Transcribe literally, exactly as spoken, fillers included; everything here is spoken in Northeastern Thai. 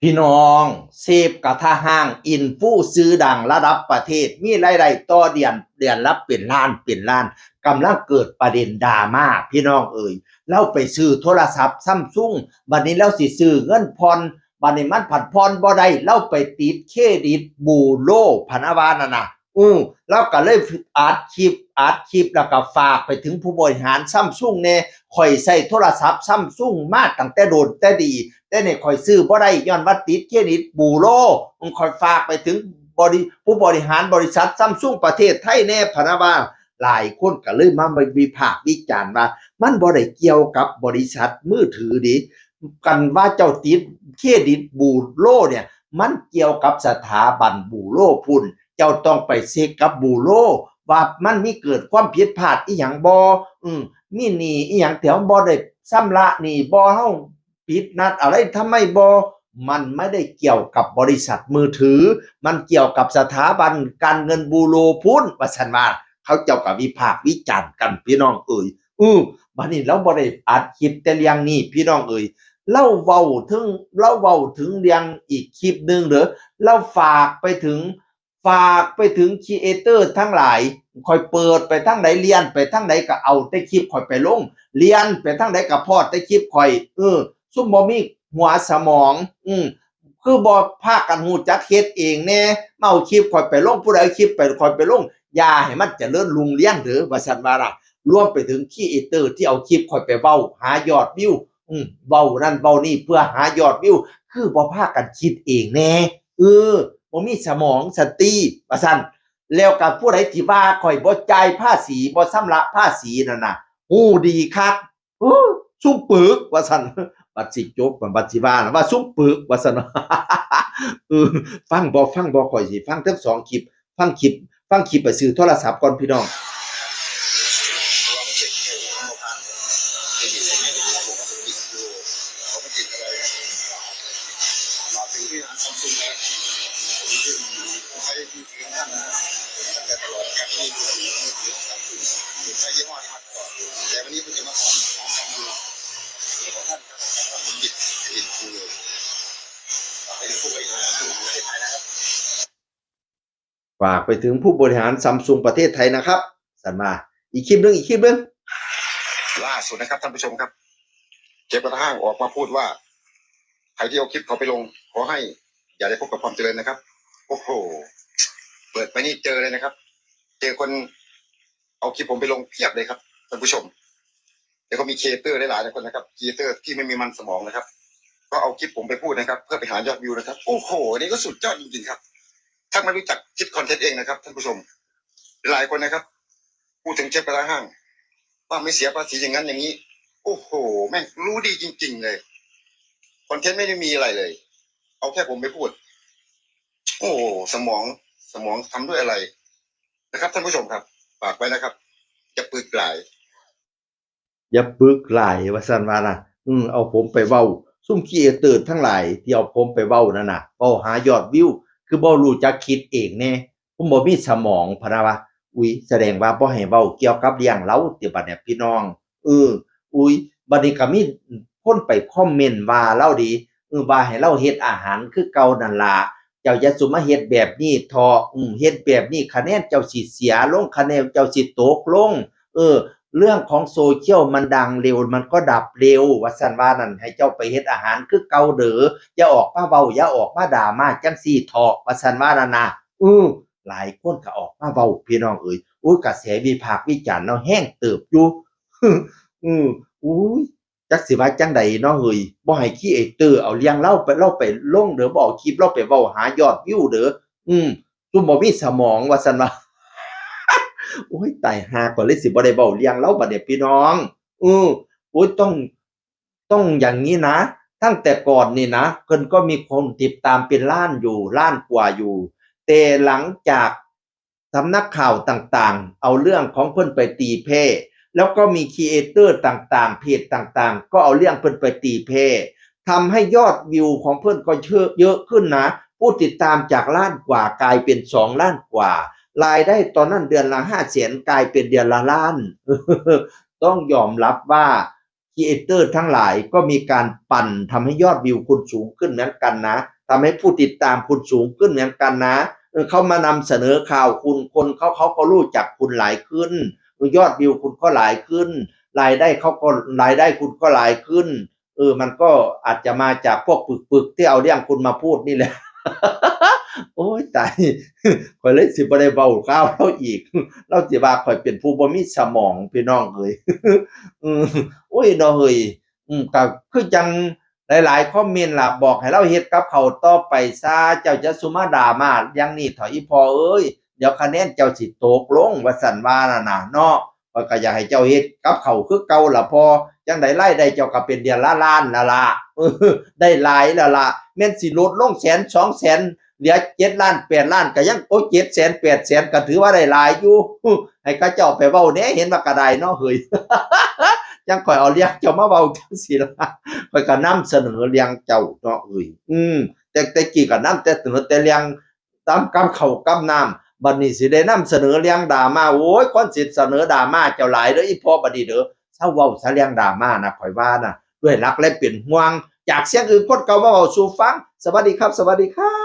พี่น้อง เสพกะทะฮ้าง อินฟูชื่อดังระดับประเทศ มีรายได้ต่อเดือน เดือนละเป็นล้านเป็นล้าน กำลังเกิดประเด็นดราม่า พี่น้องเอ๋ย ลาวไปซื้อโทรศัพท์ซัมซุง บัดนี้ลาวสิซื้อเงินผ่อน บัดนี้มันผัดผ่อนบ่ได้ ลาวไปติดเครดิตบูโร พะนะว่านั่นน่ะ อือ ลาวก็เลยอัดคลิป อัดคลิปแล้วก็ฝากไปถึงผู้บริหารซัมซุงแหน่ ข้อยใช้โทรศัพท์ซัมซุงมาตั้งแต่โดนแต่ดี แต่นี่ข้อยซื้อบ่ได้ ย้อนว่าติดเครดิตบูโร อือ ข้อยฝากไปถึงบริ ผู้บริหารบริษัทซัมซุงประเทศไทยแหน่ พะนะว่า หลายคนก็เลยมาวิพากษ์วิจารณ์ว่า มันบ่ได้เกี่ยวกับบริษัทมือถือเด้ คันว่าเจ้าติดเครดิตบูโรเนี่ย มันเกี่ยวกับสถาบันบูโรพุ้น เจ้าต้องไปเช็คกับบูโร ว่ามันมีเกิดความผิดพลาดอีหยังบ่ อืม มีหนี้อีหยังที่เฮาบ่ได้ชำระหนี้บ่ เฮาผิดนัดอะไรทำไมบ่ มันไม่ได้เกี่ยวกับบริษัทมือถือ มันเกี่ยวกับสถาบันการเงินบูโรพุ้น ว่าซั่นว่า เขาเจ้าก็วิพากษ์วิจารณ์กัน พี่น้องเอ๋ย อือ บัดนี้ลาวบ่ได้อัดคลิปแต่เรื่องนี้ พี่น้องเอ๋ย ลาวเว้าถึง ลาวเว้าถึงเรื่องอีกคลิปหนึ่งเด้อ ลาวฝากไปถึง ฝากไปถึงครีเอเตอร์ทั้งหลาย ข้อยเปิดไปทางใด เลื่อนไปทางใดก็เอาแต่คลิปข้อยไปลง เลื่อนไปทางใดก็พ้อแต่คลิปข้อย เออ ซุมบ่มีหัวสมอง อืม คือบ่พากันฮู้จักเฮ็ดเองแหน่ มาเอาคลิปข้อยไปลง ผู้ใดเอาคลิปไป ข้อยไปลง อย่าให้มันเจริญรุ่งเรืองเด้อ ว่าซั่นว่าล่ะ รวมไปถึงครีเอเตอร์ที่เอาคลิปข้อยไปเว้าหายอดวิว อืม เว้านั่นเว้านี่เพื่อหายอดวิว คือบ่พากันคิดเองแหน่ เออ บ่มีสมองสันติ ว่าซั่น แล้วก็ผู้ใดที่ว่าข้อยบ่จ่ายภาษี บ่ชำระภาษีนั่นน่ะ ฮู้ดีคัก เออ ซุมปึก ว่าซั่น บัดสิจบ บัดสิว่านะ ว่าซุมปึก ว่าซั่น เออ ฟังบ่ ฟังบ่ ข้อยสิฟังทั้งสองคลิป ฟังคลิป ฟังคลิปไปซื้อโทรศัพท์ก่อนพี่น้อง ฝากไปถึงผู้บริหารซัมซุงประเทศไทยนะครับ ซั่นว่า อีกคลิปหนึ่ง อีกคลิปหนึ่ง ล่าสุดนะครับท่านผู้ชมครับ เชฟกระทะห้างออกมาพูดว่า ใครที่เอาคลิปเขาไปลง ขอให้อย่าได้พบกับความเจริญนะครับ โอ้โห เปิดไปนี่เจอเลยนะครับ เจอคนเอาคลิปผมไปลงเพียบเลยครับท่านผู้ชม แล้วก็มีครีเอเตอร์หลายๆคนนะครับ ครีเอเตอร์ที่ไม่มีมันสมองนะครับ ก็เอาคลิปผมไปพูดนะครับ เพื่อไปหายอดวิวนะครับ โอ้โห นี่ก็สุดยอดจริงๆครับ ถ้าไม่รู้จักคิดคอนเทนต์เองนะครับท่านผู้ชม หลายคนนะครับ พูดถึงเชฟกระทะห้าง ว่าไม่เสียภาษีอย่างนั้นอย่างนี้ โอ้โห แม่งรู้ดีจริงๆเลย คอนเทนต์ไม่ได้มีอะไรเลย เอาแค่ผมไปพูด โอ้โห สมอง สมองทำด้วยอะไรนะครับท่านผู้ชมครับ ฝากไว้นะครับ อย่าปึกหลาย อย่าปึกหลาย ว่าซั่นว่านะ อืม เอาผมไปเว้า ซุมครีเอเตอร์ทั้งหลายที่เอาผมไปเว้านั่นน่ะ เว้าหายอดวิว คือบ่รู้จักคิดเองแหน่ ผมบ่มีสมอง พะนะวะ อุ๊ย แสดงว่าบ่ให้เว้าเกี่ยวกับเรื่องลาวติบัดเนี่ยพี่น้อง เออ อุ๊ย บัดนี้ก็มีคนไปคอมเมนต์ว่าลาวเด้ เออ ว่าให้ลาวเฮ็ดอาหารคือเก่านั่นล่ะ เจ้าอย่าสุมาเฮ็ดแบบนี้เถาะ อืม เฮ็ดแบบนี้คะแนนเจ้าสิเสียลง คะแนนเจ้าสิตกลง เออ เรื่องของโซเชียลมันดังเร็ว มันก็ดับเร็ว ว่าซั่นว่านั่น ให้เจ้าไปเฮ็ดอาหารคือเก่าเด้อ อย่าออกมาเว้า อย่าออกมาด่ามาจั่งซี้เถาะ ว่าซั่นว่านั่นน่ะ อือ หลายคนก็ออกมาเว้า พี่น้องเอ๋ย โอ้ย กระแสวิพากษ์วิจารณ์เนาะ แฮงเติบอยู่ อือ อุ้ย จักสิว่าจั่งใดเนาะเฮ้ย บ่ให้ครีเอเตอร์เอาเรื่องลาวไป ลาวไปลงเด้อ บ่เอาคลิปลาวไปเว้าหายอดวิวเด้อ อืม ซุมบ่มีสมอง ว่าซั่นว่า โอ้ย ตายห่า ข้อยเลยสิบ่ได้เว้าเรื่องลาวบัดเนี่ยพี่น้อง อือ โอ้ย ต้อง ต้องอย่างนี้นะ ตั้งแต่ก่อนนี่นะ เพิ่นก็มีคนติดตามเป็นล้านอยู่ ล้านกว่าอยู่ แต่หลังจากสำนักข่าวต่างๆ เอาเรื่องของเพิ่นไปตีแผ่ แล้วก็มีครีเอเตอร์ต่างๆ เพจต่างๆ ก็เอาเรื่องเพิ่นไปตีแผ่ ทำให้ยอดวิวของเพิ่นก็เยอะ เยอะขึ้นนะ ผู้ติดตามจากล้านกว่ากลายเป็นสองล้านกว่า รายได้ตอนนั้นเดือนละห้าแสน กลายเป็นเดือนละล้าน ต้องยอมรับว่า creator ทั้งหลายก็มีการปั่นทำให้ยอดวิวคุณสูงขึ้นเหมือนกันนะ ทำให้ผู้ติดตามคุณสูงขึ้นเหมือนกันนะ เออ เขามานำเสนอข่าวคุณ คนเขาเขาก็รู้จักคุณหลายขึ้น เออ ยอดวิวคุณก็หลายขึ้น รายได้เขาก็ รายได้คุณก็หลายขึ้น เออ มันก็อาจจะมาจากพวกปึกๆที่เอาเรื่องคุณมาพูดนี่แหละ โอ้ยตาย ข่อยเลยสิบ่ได้เว้าข่าวลาวอีก ลาวสิว่าข่อยเป็นผู้บ่มีสมอง พี่น้องเอ๋ย อืม โอ้ยเนาะเฮ้ย อืม ก็คือจั่งหลายๆคอมเมนต์ล่ะ บอกให้ลาวเฮ็ดกับข้าวต่อไปซะ เจ้าจะสุมาด่ามาอย่างนี้เถาะอีพ่อเอ๋ย เดี๋ยวคะแนนเจ้าสิตกลง ว่าซั่นว่านั่นน่ะเนาะ ข้อยก็อยากให้เจ้าเฮ็ดกับข้าวคือเก่าล่ะพ่อ จั่งใดรายได้เจ้าก็เป็นเดือนละล้านแล้วล่ะ ได้หลายแล้วล่ะ แม่นสิลดลงแสนสองแสน เหลือเจ็ดล้านแปดล้านก็ยัง โอ้ เจ็ดแสนแปดแสนก็ถือว่าได้หลายอยู่ ให้เขาเจ้าไปเว้าแหน่ เห็นว่ากะได้เนาะเฮ้ย จั่งข่อยเอาเรื่องเจ้ามาเว้าจั่งซี้ล่ะ ข่อยก็นำเสนอเรื่องเจ้าเนาะเฮ้ย อืม แต่ แต่กี้ก็นำแต่เสนอแต่เรื่องตามกับข้าวกับน้ำ บัดนี้สิได้นำเสนอเรื่องดราม่า โอ้ย คนสิเสนอดราม่าเจ้าหลายเด้ออีพ่อ บัดนี้เด้อ เซาเว้าซะเรื่องดราม่านะ ข่อยว่านะ ด้วยรักและเป็นห่วง จากเสียงอื่นคนเก่ามาเว้าสู่ฟัง สวัสดีครับ สวัสดีครับ